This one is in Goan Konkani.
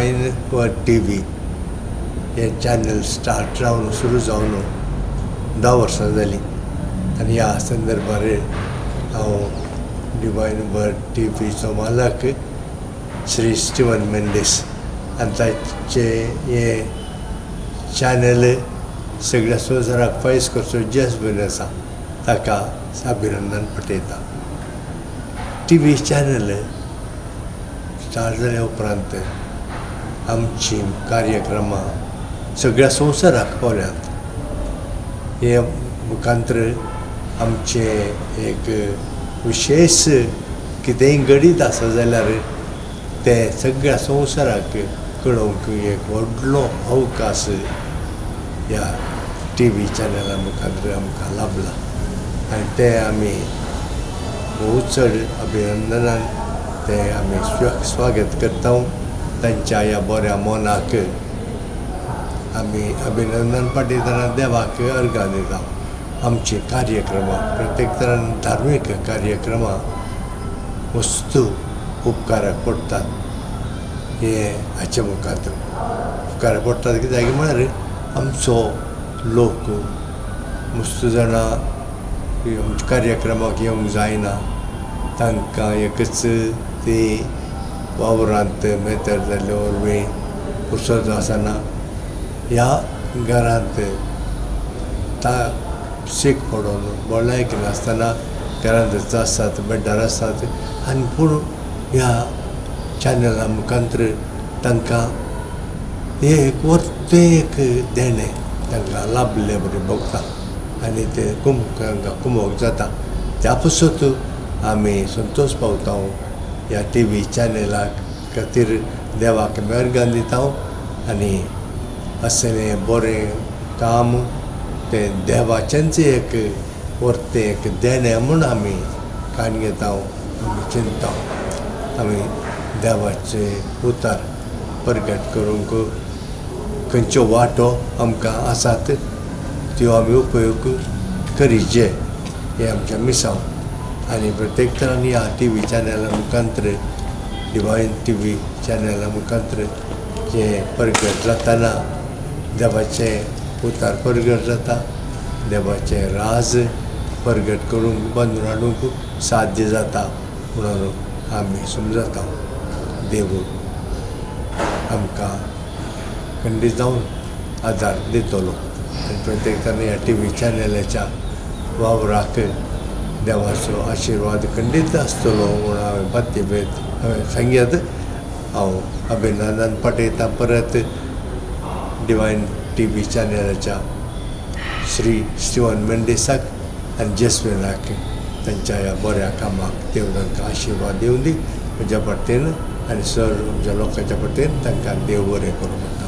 डिवायन वर्ड टी व्ही हें चॅनल स्टार्ट जावन सुरू जावन 10 वर्सां जालीं आनी ह्या संदर्भार हांव डिवायन वर्ड टी व्हीचो मालक श्री स्टिवन मेंडीस आनी ताचें हें चॅनल सगळ्या संवसाराक फायस करचो जेस बरें आसा ताका अभिनंदन पठयता. टी व्ही चॅनल स्टार्ट जाल्या उपरांत आमची कार्यक्रमां सगळ्या संवसाराक पावल्यात. हे मुखांतर आमचें एक विशेश कितेंय घडीत आसा जाल्यार तें सगळ्या संवसाराक कळोवंक एक व्हडलो अवकाश ह्या टी व्ही चॅनला मुखार आमकां लाभला आनी तें आमी भोव चड अभिनंदनान तें आमी स्वागत करता. तांच्या ह्या बऱ्या मनाक आमी अभिनंदन पाठयतना देवाक अर्गां दिता. आमचे कार्यक्रमां प्रत्येक तरान धार्मीक कार्यक्रमां वस्तू उपकाराक पडटात. हे हाचे मुखार उपकाराक पडटात कित्याक म्हळ्यार आमचो लोक मस्त जाणां कार्यक्रमाक येवंक जायना, तांकां एकच ती वावरांत मेतर जाल्ले वरवीं पुर्सत आसना. ह्या घरांत सीक पडून भलायकी नासतना घरांतच आसतात, बेड्डार आसतात आनी पूण ह्या चॅनला मुखांतर तांकां एक वर्तें एक देणें तांकां लाभले बरें भोगता आनी तें तांकां कुमोक जाता. त्या पासत आमी संतोश पावता ह्या टी व्ही चॅनला खातीर देवाक मेहरगान दिता आनी असलें बरें काम तें देवाचेंच एक वर्तें एक देणें म्हूण आमी काण घेता, आमी चिंतता. आमी देवाचें उतर परगट करूंक खंयच्यो वाटो आमकां आसात त्यो आमी उपयोग करीचे हें आमचें मिसांव. आनी प्रत्येक तरान ह्या टी व्ही चॅनला मुखांतर डिवायन टी व्ही चॅनला मुखांतर जें परगट जातना देवाचें उतार परगट जाता, देवाचें राज परगट करूंक बांदून हाडूंक साध्य जाता म्हणून आमी समजता. देव आमकां खंडीत जावन आदार दितलो आनी प्रत्येक तरान ह्या टी व्ही चॅनलाच्या वावराक देवाचो आशिर्वाद खंडीत आसतलो म्हूण हांवें पात्यभेद हांवें सांगयात. हांव अभिनंदन पाठयता परत डिवायन टी व्ही चॅनलाच्या श्री स्टिवन मेंडीसाक आनी जेस्विनाक तांच्या ह्या बऱ्या कामाक देव तांकां आशिर्वाद दिवं दी म्हज्या पट्टेन आनी सर आमच्या लोकांच्या पट्टेन तांकां देव बरें करूं म्हणटा.